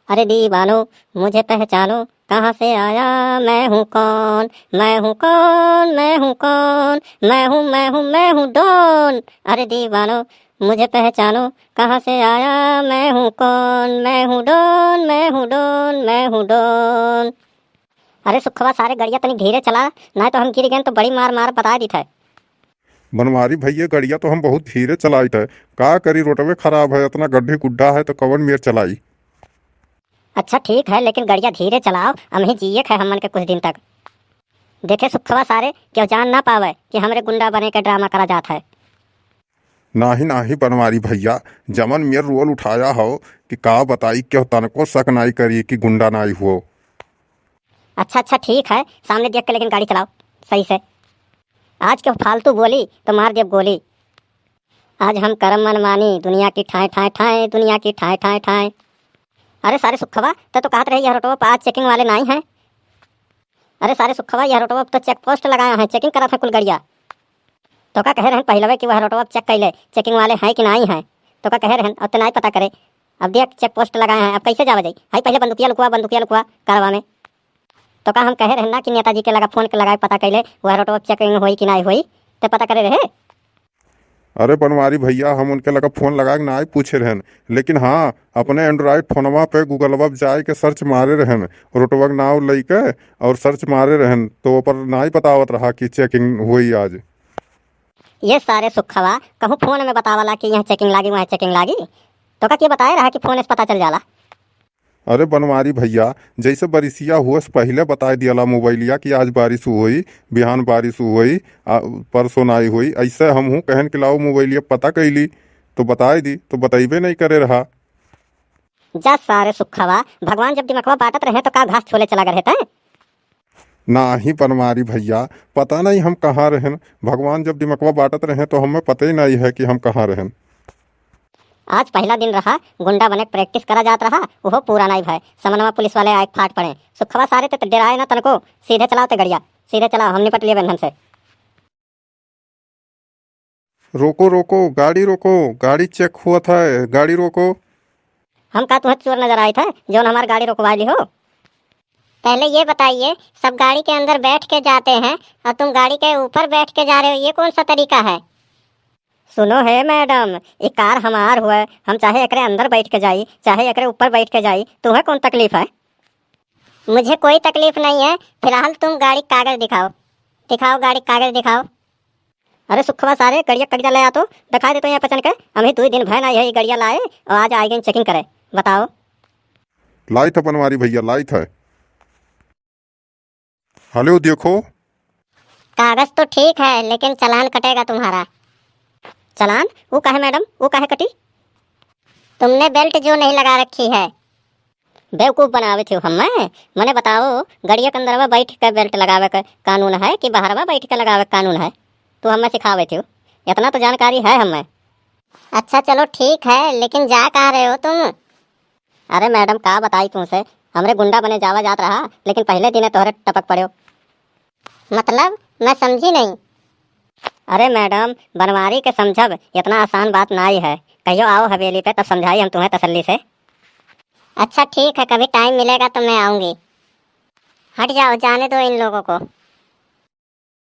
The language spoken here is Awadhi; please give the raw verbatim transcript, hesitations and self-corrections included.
अरे दीवानो, मुझे पहचानो, कहाँ से आया, मैं हूँ कौन, मैं हूँ कौन, मैं हूँ कौन, मैं हूँ, मैं हूँ, मैं हूँ डॉन। अरे दीवानो, मुझे पहचानो, कहाँ से आया, मैं हूँ कौन, मैं हूँ डॉन, मैं हूँ डॉन, मैं हूँ डॉन। अरे सुखवा, सारे गड़िया तनी धीरे चला, नाहीं तो हम गिर गए तो बड़ी मार मार बता दीत है। बनवारी भैया, गड़िया तो हम बहुत धीरे चलाइत है, का करी, रोडवे खराब है, इतना गड्ढे गुड्ढा है तो कवन मेर चलाई। अच्छा ठीक है, लेकिन गड़िया धीरे चलाओ, अमही जिए क है हमन के कुछ दिन तक। देखे सुखवा, सारे केहू जान ना पावे कि हमरे गुंडा बने के ड्रामा करा जात है। नाहीं नाहीं बनवारी भैया, जमन मेर रोल उठाया हो कि का बताई, केहू तनको शक नाहीं करी कि गुंडा नाहीं हो। अच्छा अच्छा ठीक है, सामने देख के लेकिन गाड़ी चलाओ सही से। आज केहू फालतू बोली तो मार देब गोली। आज हम करम मनमानी दुनिया की ठाए ठाए ठाए, दुनिया की ठाए ठाए ठाए। अरे सारे सुखवा, तै तो कहत रहे यह रोडवा पर आज चेकिंग वाले नाहीं हैं। अरे सारे सुखवा, यह रोडवा पर तो चेक पोस्ट लगाया है, चेकिंग करत है कुल गड़िया। तो का कहे रहन पहिलवे कि वह रोडवा पर चेक कैले, चेकिंग वाले हैं कि नाहीं हैं। तो का कहे रहन, अब तो नाहीं पता करे। अब देख चेक पोस्ट लगाए हैं, अब कैसे जावा जाई? हाई पहले बंदुकिया लुकवा, बंदुकिया लुकवा करवा में। तो का हम कहे रहन ना कि नेताजी के लगा फोन के लगाए पता कैले वह रोडवा पर चेकिंग होई कि नाहीं होई, ते पता करे रहे। अरे बनवारी भैया, हम उनके लगा फोन लगा के नाहीं पूछे रहन, लेकिन हाँ, अपने एंड्रॉइड फोनवा पे गूगलवा पे जाए के सर्च मारे रहन, रोडवा के नाव लइके और सर्च मारे रहन, तो ऊपर नाहीं बतावत रहा कि चेकिंग हुई आज। ये सारे सुखवा, कहूँ फोन में बतावला कि यहाँ चेकिंग लागी, वहाँ चेकिंग लागी, तो का के बताए रहा कि फोन से पता चल जाला? अरे बनवारी भैया, जैसे बारिशिया हुआ से पहिले बताए दियाला मोबाइलिया कि आज बारिश हुई, बिहान बारिश हुई, आ, परसों नाई हुई, ऐसे हमहूँ कहन के लाओ मोबाइलिया पता कैली, तो बताए दी, तो बतैबे नहीं करे रहा। जा सारे सुखवा, भगवान जब दिमकवा बांटत रहे तो का घास छोले चला गए तैं? नाहीं बनवारी भैया, पता नहीं हम कहाँ रहन। भगवान जब दिमकवा बांटत रहे तो हमें पता ही नहीं है कि हम कहाँ रहन। आज पहला दिन रहा, गुंडा बने के प्रैक्टिस करा जात रहा, उहो पूरा नहीं भय। समनवा पुलिस वाले आए फाट पड़े। सुखवा सारे ते डेराए ना तनको, सीधे चलाओ ते गड़िया, सीधे चलाओ, हम निपट लिए बंधन से। रोको, रोको, गाड़ी रोको, गाड़ी चेक हुआ था, गाड़ी रोको। हम का तुहें चोर नजर आई था, जौन हमार गाड़ी रोकवा ली हो? पहले ये बताइए, सब गाड़ी के अंदर बैठ के जाते हैं और तुम गाड़ी के ऊपर बैठ के जा रहे हो, ये कौन सा तरीका है? सुनो हे मैडम, ये कार हमार हुए, हम चाहे एकरे अंदर बैठ के जाई, चाहे एकरे ऊपर बैठ के जाई, तुम्हें कौन तकलीफ है? मुझे कोई तकलीफ नहीं है, फिलहाल तुम गाड़ी कागज दिखाओ, दिखाओ गाड़ी कागज दिखाओ। अरे सुखवा सारे, गड़िया कगजा ले आ तो, दिखाई दे तो यहाँ पचन के, हम ही दो दिन भय ना यही गड़िया लाए और आज आ गए चेकिंग करे, बताओ। लाइत है बनवारी भैया, लाइत है। हेलो, देखो। कागज तो ठीक है, लेकिन चालान कटेगा तुम्हारा। चालान? वो काहे मैडम, वो काहे कटी? तुमने बेल्ट जो नहीं लगा रखी है। बेवकूफ बनावे थे हमें। मने बताओ, गड़िया के अंदरवा बैठ के बेल्ट लगावे के कानून है कि बाहरवा बैठ के लगावे के कानून है? तू हमें सिखावे थे, इतना तो जानकारी है हमें। अच्छा चलो ठीक है, लेकिन जा कहाँ रहे हो तुम? अरे मैडम, का बताई तुमसे, हमरे गुंडा बने जावा जात रहा, लेकिन पहले दिने तोहरे टपक पड़्यो। मतलब, मैं समझी नहीं। अरे मैडम, बनवारी के समझब इतना आसान बात नाई है, कहियो आओ हवेली पे, तब समझाई हम तुम्हें तसल्ली से। अच्छा ठीक है, कभी टाइम मिलेगा तो मैं आऊँगी। हट जाओ, जाने दो इन लोगों को।